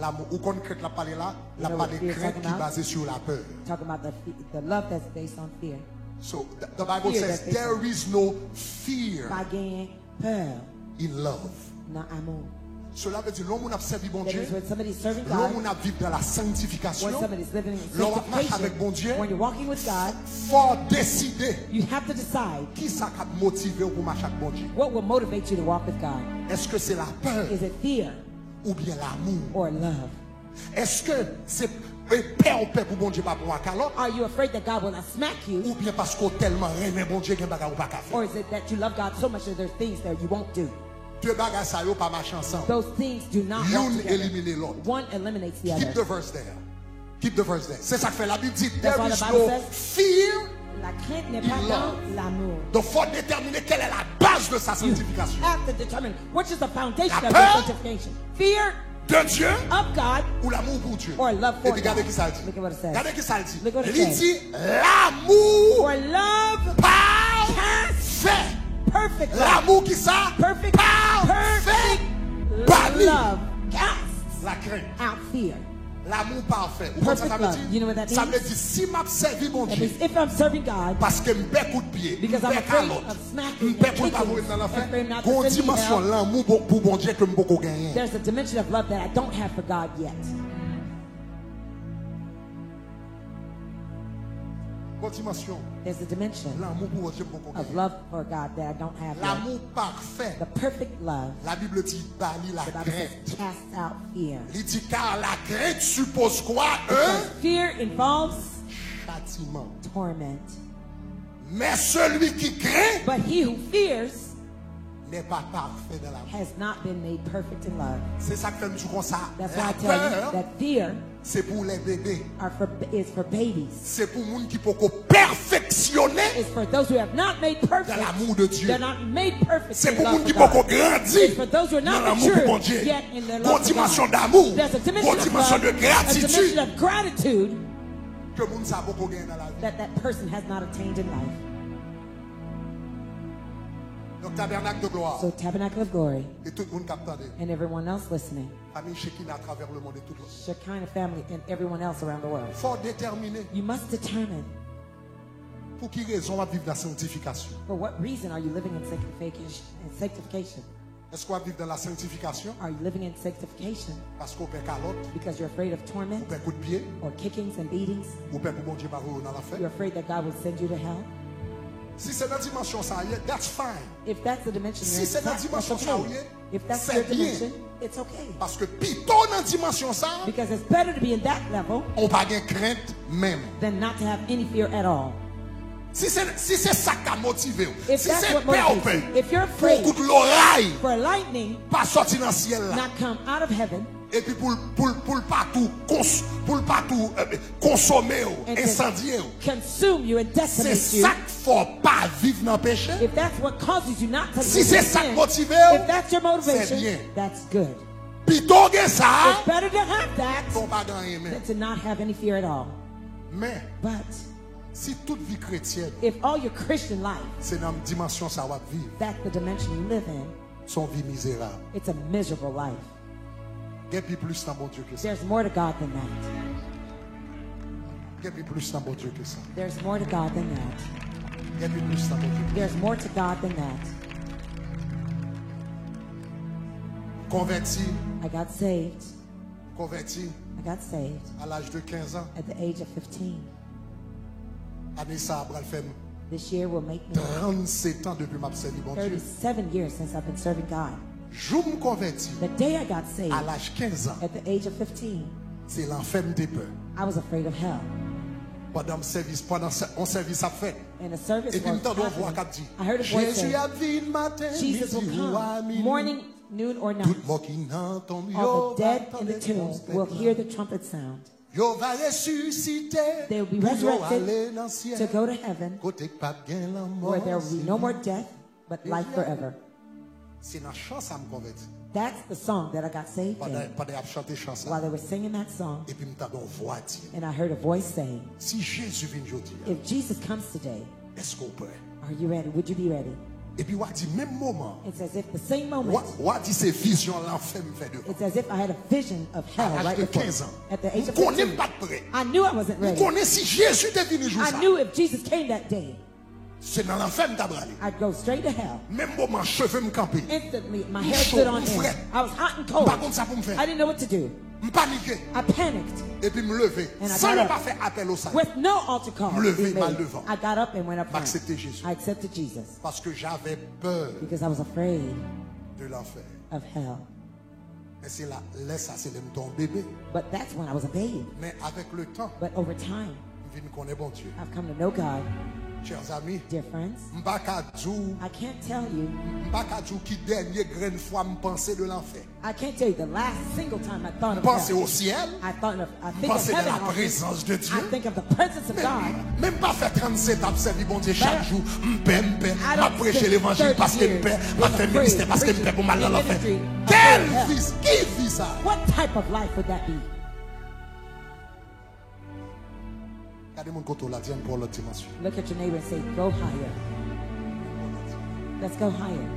l'amour. Ou konn krent l ap pale la? L ap pale krent ki baze sou lapè. Talking about the, fe- the love that's based on fear. So the, the Bible says there is no fear. Pa genyen pè in love. Nan amou. Cela veut dire, lè yon moun ap sèvi Bondye, lè yon moun ap viv dans la sanctification, lè w ap mache avèk Bondye, fò w deside ki sa k ap motive w pou mache ak Bondye. Èske se lapè oubyen lamou? Èske se pè w pè pou Bondye pa pran w a kalòt? Oubyen paske w tèlman renmen Bondye, gen bagay ou pa ka fè? De bagay sa yo pa mache ansanm. Youn elimine lòt. Keep the verse there. Keep the verse there. Se sa k fè Labib di, there is no fear in love. Donk, fò w detèmine kèl è la baz de sa sanctification. Lapè de Dye ou lamou pou Dye. Epi gade ki sa l di. Gade ki sa l di. Li di, lamou pafè. Lamou ki sa? Pafè. Bali lakrent. Lamou pafè. Ou konn sa sa vle di? Sa vle di, si m ap sèvi Bondye, paske m pè kout pye, m pè kalòt, m pè pou l pa voye m nan lanfè, gon dimansyon lanmou pou Bondye ke m poko genyen. Gon dimansyon lanmou pou Bondye m poko genyen. Lanmou pafè. Labib di, bali lakrent. Li di, car la crainte suppose quoi? Un châtiment. Mais celui qui craint n'est pas parfait dans l'amour. Se sa k fè m di w konsa, lapè se pou lè bebe. Se pou moun ki poko pèfeksyone dans l'amour de Dieu. Se pou moun ki poko grandi nan lanmou pou Bondye. Gon dimansyon damou, gon dimansyon de gratitid ke moun sa poko genyen nan lavi. Donk, tabènak de glwa e tout moun k ap tande, fanmi Shekinah atravè lemonn e tout lòt. Fò w detèmine. Pouki rezon w ap viv nan sanktifikasyon? Èske w ap viv nan la sanktifikasyon paske w pè kalòt, ou pè kout pye, ou pè pou Bondye pa voye w nan lanfè? Si se nan dimansyon sa a w ye, that's fine. Si se nan dimansyon sa a w ye, se byen. Paske pito w nan dimansyon sa a, ou pa gen krent menm. Si se, si se sa k ka motive w, si se pè w pè pou yon kout loray pa sòti nan syèl la, epi pou l, pou l, pou l pa tou kons-, pou l pa tou, euh, konsome w, ensandye w, se sa k fè w pa viv nan peche. Si se sa k motive w, se byen. Pito w gen sa a ke w pa gen anyen menm. Men, Si tout vi kretyèn If all your Christian life, se nan dimansyon sa w ap viv, that's the dimension you live in, se yon vi mizerab. It's a miserable life. Gen pi plis nan Bondye ke sa. There's more to God than that. Gen pi plis nan Bondye ke sa. There's more to God than that. Gen pi plis nan Bondye. There's more to God than that. Konvèti, I got saved. Konvèti I got saved a laj de kenz an. At the age of fifteen. Ane sa a pral fè m This year will make me trannsetan depi m ap sèvi Bondye. thirty-seven years since I've been serving God. Jou m konvèti The day I got saved, a laj kenz an, at the age of fifteen, se lanfè m te pè. I was afraid of hell. Pandan m sèvis, pandan sè- on sèvis ap fèt. And the service Epi m was tande yon vwa k happening. Ap di, I heard a voice Jezi say, ap vin maten, Jesus will midi ou a come mini. Morning, noon, or night. Tout mò ki nan tonm yo All the va dead in tande the tomb twonpèt will la. Hear the trumpet sound. Yo va resisite They will be pou yo resurrected ale nan syèl. To go to heaven, Kote k p ap gen lanmò. where there will be no more death, but life forever. Se nan chan sa m konvèti. That's the song that I got saved Pandan in. Pandan y ap chante chan sa, While they were singing that song, epi m tande yon vwa di, and I heard a voice saying, Si Jezi vin jodi a, If Jesus comes today, èske w prè? Are you ready? Would you be ready? Epi w a di menm moman, It's as if the same w a- moment, w a di se vizyon lanfè m fè devan. It's as if I had a vision of hell A laj right de before kenz me. An, At the age m of konnen m fifteen, pa t prè. I knew I wasn't M ready. Konnen si Jezi te vini jou I sa, knew if Jesus came that day, se nan lanfè m ta prale. I'd go straight to hell. Menm moman cheve m kanpe. Instantly, my M hair cho, stood on m frèt. end. I was hot and M pa cold. Konn sa pou m fè. I didn't know what to do. M panike. I panicked. Epi m leve. And I San got yo up. Pa fè apèl o sali. With no altar call M leve, being m al made, devan. I got up and went up M front. Aksepte Jezi. I accepted Jesus Paske j'avais peur because I was afraid de l'enfer. Of hell. Men se la, lè sa se lè m te yon bebe. But that's when I was a babe. Men avèk le tan, But over time, m vin konnen Bondye. I've come to know God. Chers amis, Dear friends, m pa ka di w, I can't tell you. M pa ka di w ki dènye grenn fwa m panse de lanfè. I can't tell you the last single time I thought M of Panse heaven. o syèl, I thought of, I m think of panse de heaven la often. Présence de I Dieu. Think of the presence of Men, God. Men m pa fè trannsetan ap sèvi Bondye chak But jou. M pè, m pè. I M ap don't preche spend levanjil thirty paske m years pè. M ap fè being ministè afraid, paske m pè preaching pou m al nan in lanfè. ministry, Kèl afraid of hell. Vis, ki vi sa? What type of life would that be? Gade moun kote w la, di an pou yon lòt dimansyon. Look at your neighbor and say, "Go higher. Let's go higher.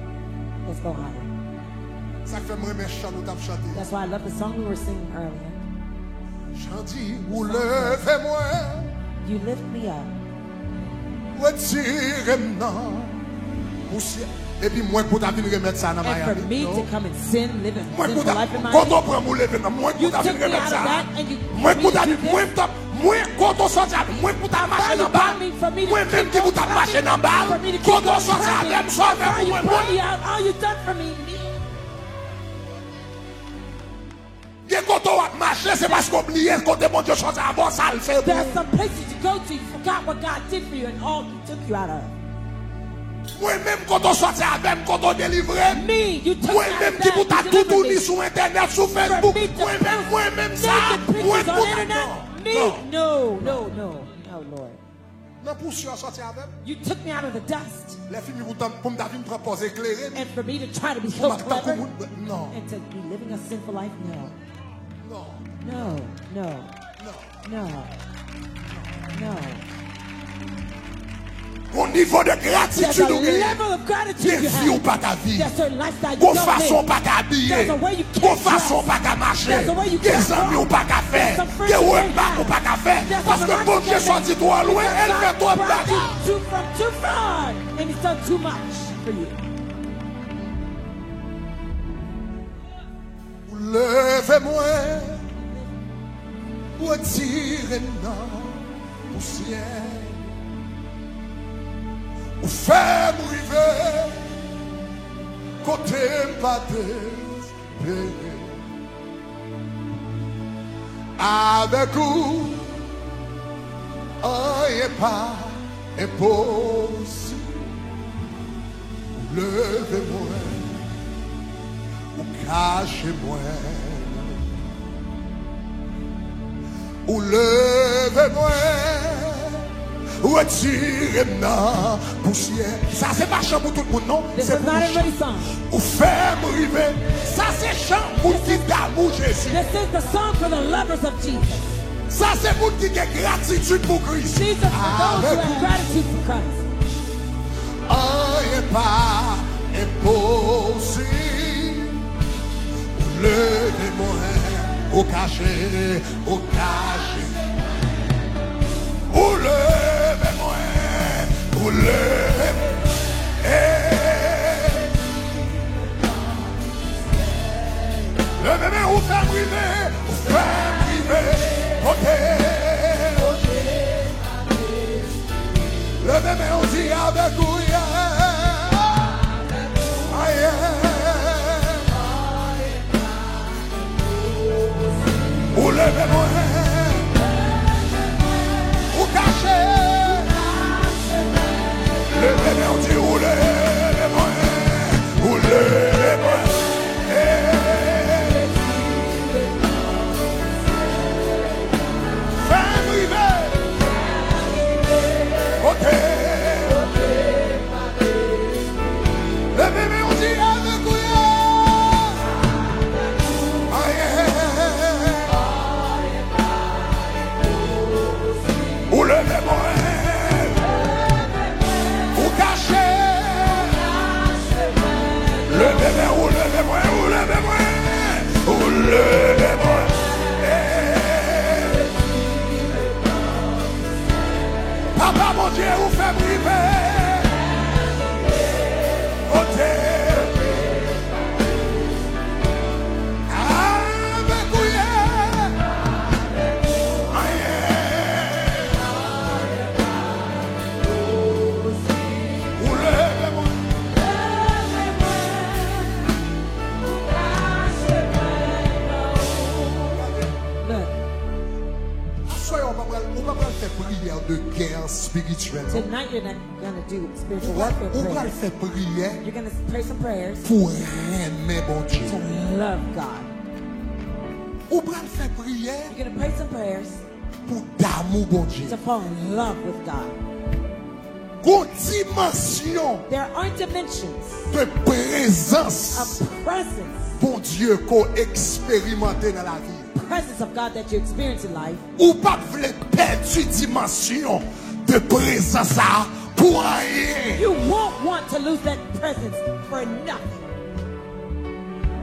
Let's go higher." Sa k fè m renmen chan nou t ap chante. That's why I love the song we were singing earlier. Chan di, ou leve mwen, You lift me up. Retire m nan pousyè. Epi mwen k pou ta vin remèt sa nan And for Miami. Me Non. To come and sin, live in Mwen k pou sinful ta, life in kote w Miami. pran m ou leve nan, mwen k You pou ta vin took me remèt out sa. Of that and you Mwen k pou ta me vin, to mwen this. ta, mwen kote w sòti a, mwen k pou ta mache Where you nan bal. brought me for me to Mwen keep menm ki pou ta going mache nan bal. for me to keep Kote w going sòti a, trapping. avè m sa w fè Why pou you mwen, brought mwen. Me out? All you done for me, me. Gen kote w ap mache, se paske w bliye kote Bondye chwazi avè w, sa l fè pou There are ou. Some places you go to, you forgot what God did for you and all He took you out of. Mwen menm kote w sòti avè m, kote w delivre m. Me, you took me Mwen out menm of ki pou that, ta you delivered toutouni me. Sou entènèt, sou For Facebook, me to mwen menm, post mwen menm sa, naked mwen pictures on pou ta, internet, non, me, non. No, no, no, no, Lord. Nan pousyè w sòti avè m. You took me out of the dust. Lè fini pou ta, pou m ta vin pran pòz eklere. And for me to try to be Pou so m ap tankou clever moun, non. And to be living a sinful life, no. Non. No, no, Non. No. No. Yon nivo de There's gratitid a ou genyen. Level of gratitude Gen you vi ou have. Pa ka viv. There's certain lifestyle you Gon don't fason ou live. Pa ka abiye. There's a way you Gon can't fason ou dress. Pa ka mache. There's a way you Gen can't zanmi ou walk. Pa ka fè. There's some Gen friends you remak ou can't Pa ka make. Fè. There's some Paske remarks you Bondye can't sòti make. twò lwen, e l fè Because twòp God bagay. Brought you from too far, and He's done too much for you. Ou leve mwen, ou retire m nan pousyè. Ou fè m rive kote m pa te espere. Avèk ou, anyen pa enposib. Ou leve mwen, ou kache mwen. Ou leve mwen, ou retire m nan pousyè. Sa se pa chan pou tout moun, non. This Se is pou not nou everybody's chan. Song. Ou fè m rive. Sa se chan pou ki damou Jezi. This is the song for the lovers of Jesus. Sa se moun ki gen gratitid pou Kris. Jesus for those who have gratitude for Christ. Anyen pa enposib. Ou leve mwen, ou kache, ou kache. Ou leve mwen, ou leve mwen. Hey. Leve men, ou fè m rive, ou fè m rive. Kote. Leve men, ou di avèk ou, yeah. Aye. Ou leve mwen. Ou kache. Leve men, ou di, ou leve mwen. Ou leve mwen. Hey. Fè m rive. Kote. Leve men, ou di, alelouya. Aye. Ou leve mwen. Ou kache. Leve men, ou leve mwen, ou leve mwen. Ou leve mwen. Hey. Papa Bondye, ou fè m rive. Kote. Avèk ou ye. Aye. Ou leve mwen. Look. Aswè a, ou pa pral, ou pa pral fè priyè de gè espirityèl, non. Tonight you're not gonna do spiritual warfare prayers. Ou pral fè priyè. You're gonna pray some prayers pou renmen Bondye. To love God. Ou pral fè priyè. You're gonna pray some prayers pou damou Bondye. To fall in love with God. Gon dimansyon. There are dimensions de prezans of presence. Bondye ke w eksperimante nan lavi. Presence of God that you experience in life. Ou p ap vle pèdi dimansyon de prezans sa a pou anyen. You won't want to lose that presence for nothing.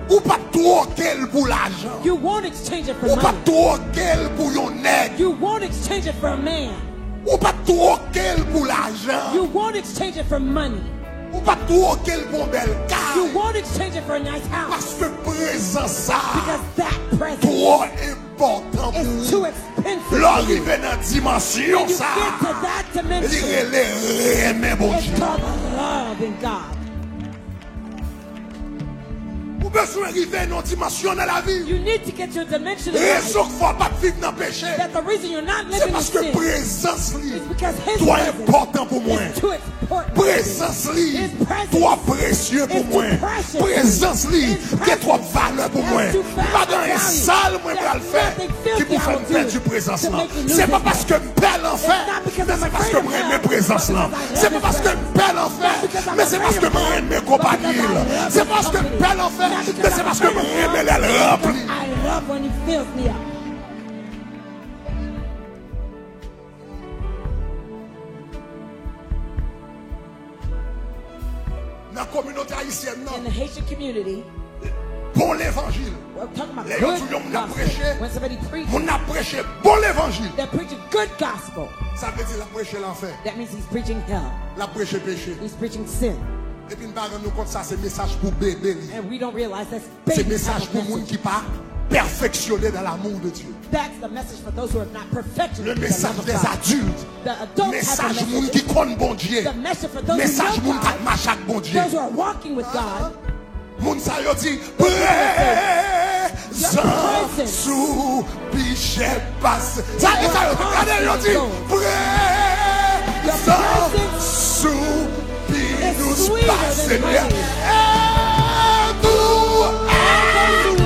Ou p ap twoke l pou lajan. You won't exchange it for money. Ou p ap twoke l pou yon nèg. You won't exchange it for a man. Ou p ap twoke l pou lajan. You won't exchange it for money. Ou p ap twoke l pou yon bèl kay. You won't exchange it for a nice house. Paske prezans sa a twò enpòtan pou ou. Because that presence is too expensive for you. Lè w rive nan dimansyon sa a, li rele renmen Bondye. When you get to that dimension, it's called love in God. Ou bezwen rive nan yon dimansyon nan lavi w. You need to get to a dimension in life. Rezon k fè w p ap viv nan peche, that the reason you're not living in sin, se paske prezans li is because his presence is too important. Twò enpòtan pou mwen. Prezans li twò presye pou mwen. Prezans li gen twòp valè pou mwen. M pa gen anyen sal mwen pral fè ki pou fè m pèdi prezans lan. Se pa paske m pè lanfè, men se paske m renmen prezans lan. Se pa paske m pè lanfè, men se paske m renmen konpayi l. Se pa paske m pè lanfè, men se paske m renmen lè l ranpli. I love when he fills me up. Nan kominote ayisyèn nan, in the Haitian community, bon levanjil, we're talking about good gospel. Lè yo di yon moun ap preche, when somebody preaches, moun ap preche bon levanjil, they're preaching good gospel. Sa vle di l ap preche lanfè. That means he's preaching hell. L ap preche peche. He's preaching sin. Epi n pa rann nou kont sa se mesaj pou bebe li. And we don't realize that's baby type of message. Se mesaj pou moun ki pa pèfeksyone dans l'amour de Dieu. That's the message for those who have not perfected the love of God. Le message des adultes. The adults have the message. Mesaj moun ki konn Bondye. The message for those who know God. Mesaj moun k ap mache ak Bondye. Those who are walking with God. Moun sa yo di, prezans ou pi chè pase. Sa ki sa yo di? Gade yo di, prezans ou pi dous pase myèl. E dou, e dou.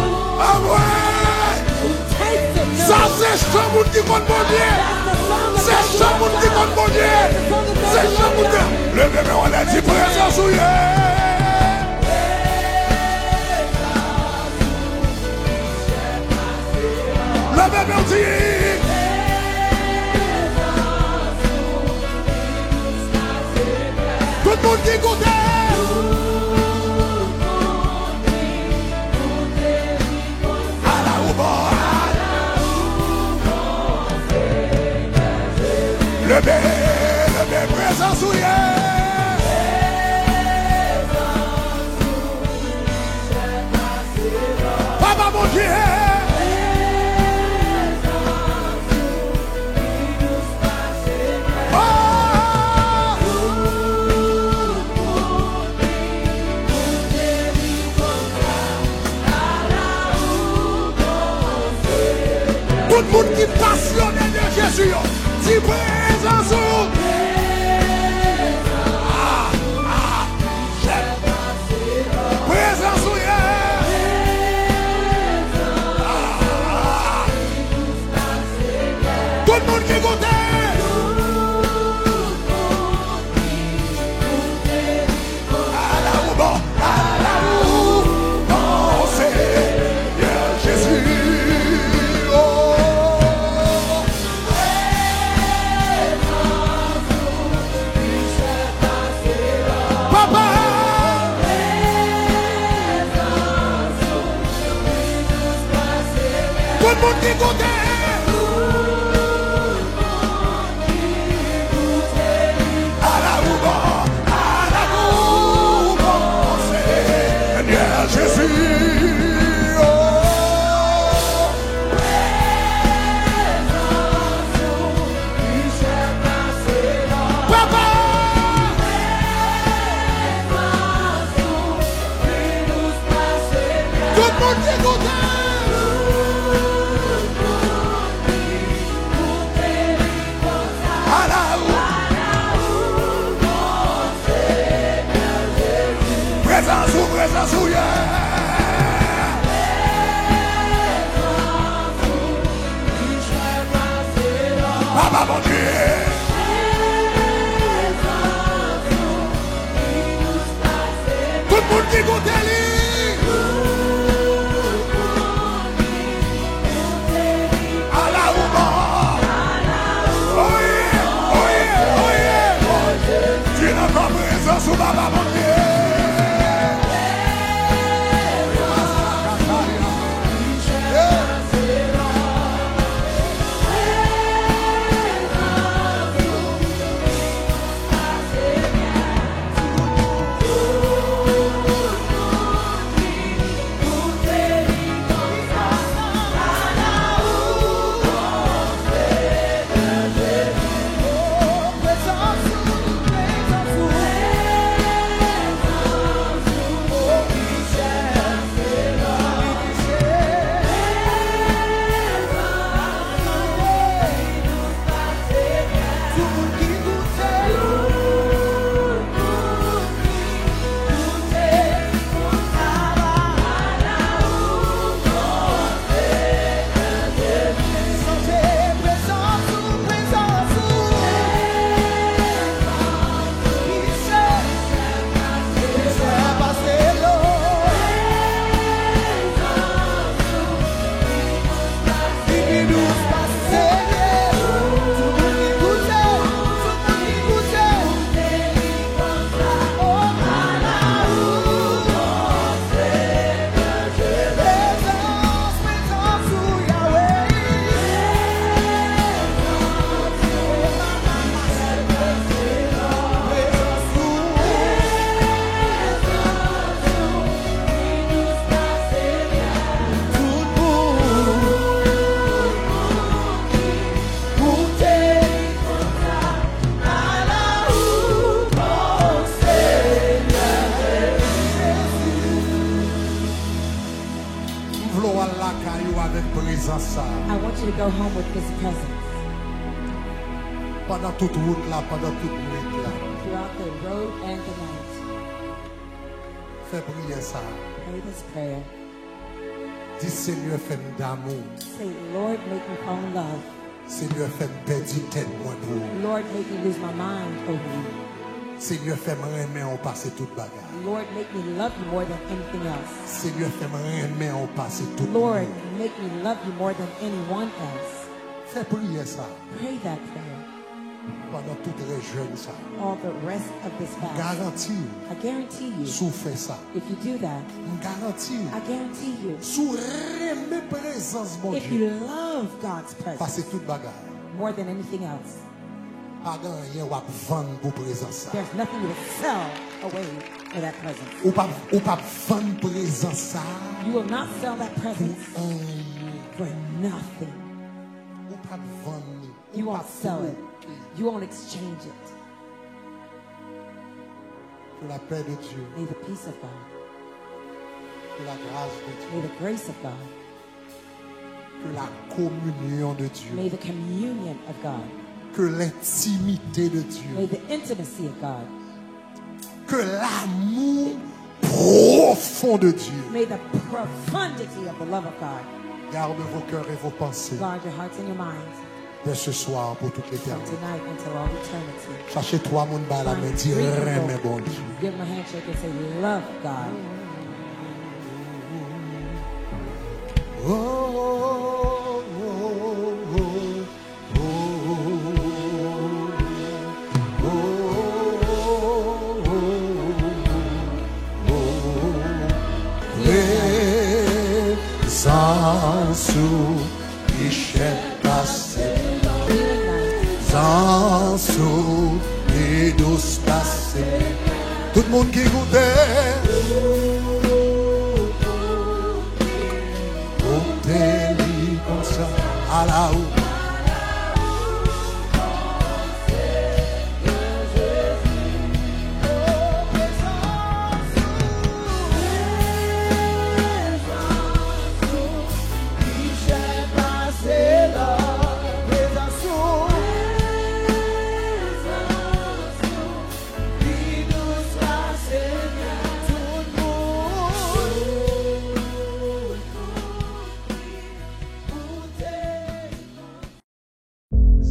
Sa se chan moun ki konn Bondye. Se chan moun ki konn Bondye. Se chan moun ki... Leve men w anlè, di, prezans ou ye. Leve men w, di, Moun ki goute. Ala ou bon. Leve, leve prezans ou ye. Papa Bondye. Oh! Tout moun ki pasyone de Jezi yo, di prezans ou. Ah, ah, prezans ou ye. Ah, ah. Tout moun ki goute. Ala ou bon, ala ou bon, Senyè Jezi, oh. Papa. Tout moun ki goute. Ala ou bon, ala ou bon, Senyè Jezi, oh. Papa. Tout moun ki goute. Ala ou. Prezans ou, prezans ou, yeah. Papa Bondye. Tout moun ki goute li. Ala ou bon. Oye, oye, oye. Di nan kò prezans ou, Papa Bondye. M vle w al lakay ou avèk prezans sa a. I want you to go home with this presence. Pandan tout wout la, pandan tout nwit la. Throughout the road and the night. Fè priyè sa a. Pray this prayer. Di, Senyè, fè m damou. Say, Lord, make me fall in love. Senyè, fè m pèdi tèt mwen pou ou. Lord, make me lose my mind over you. Senyè, fè m renmen w pase tout bagay. Lord, make me love you more than anything else. Senyè, fè m renmen w pase tout moun. Lord, make me love you more than anyone else. Fè priyè sa. Pray that prayer. Pandan tout rès jèn sa, all the rest of this m fast. Garanti w, I guarantee you, si w fè sa, if you do that, m garanti w, I guarantee you, si w renmen prezans if Bondye you love God's pase presence tout bagay, more than anything else, pa gen anyen w ap vann pou prezans sa. There's nothing you will sell away for that presence. Ou p ap ou p ap vann prezans sa You will not sell that pou presence anyen. For nothing. Ou p ap vann li. You Ou p won't ap sell it. twoke. You won't exchange it. Que la paix de Dieu, May the peace of God, que la grâce de Dieu, may the grace of God, que la communion de may Dieu, the communion of God, que l'intimité de may Dieu, the intimacy of God, que l'amour profond de Dieu may the profundity of the love of God garde vos cœurs et vos pensées guard your hearts and your minds dès ce soir pour toute from l'éternité. Tonight until all eternity. Chache twa moun ba la men, di renmen Bondye. Give them a handshake and say, "Love God." Oh, oh, oh, oh, oh, oh, oh, oh, oh, oh. Prezans ou pi chè pase. Prezans ou pi dous pase. Tout moun ki goute. Goute li konsa. Ala ou.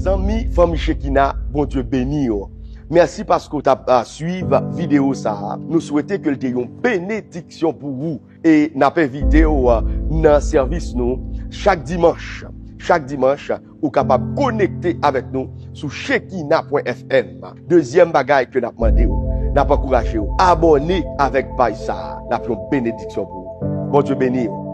Zanmi, fanmi Shekina, Bondye beni w. Mèsi paske w t ap a, swiv videyo sa a. Nou swete ke l te yon benediksyon pou ou. E n ap envite w, a, nan sèvis nou chak dimanch. Chak dimanch, ou kapab konekte avèk nou sou shekina pwen F M. Dezyèm bagay ke n ap mande w, n ap ankouraje w, abòne avèk paj sa a. L ap yon benediksyon pou ou. Bondye beni w.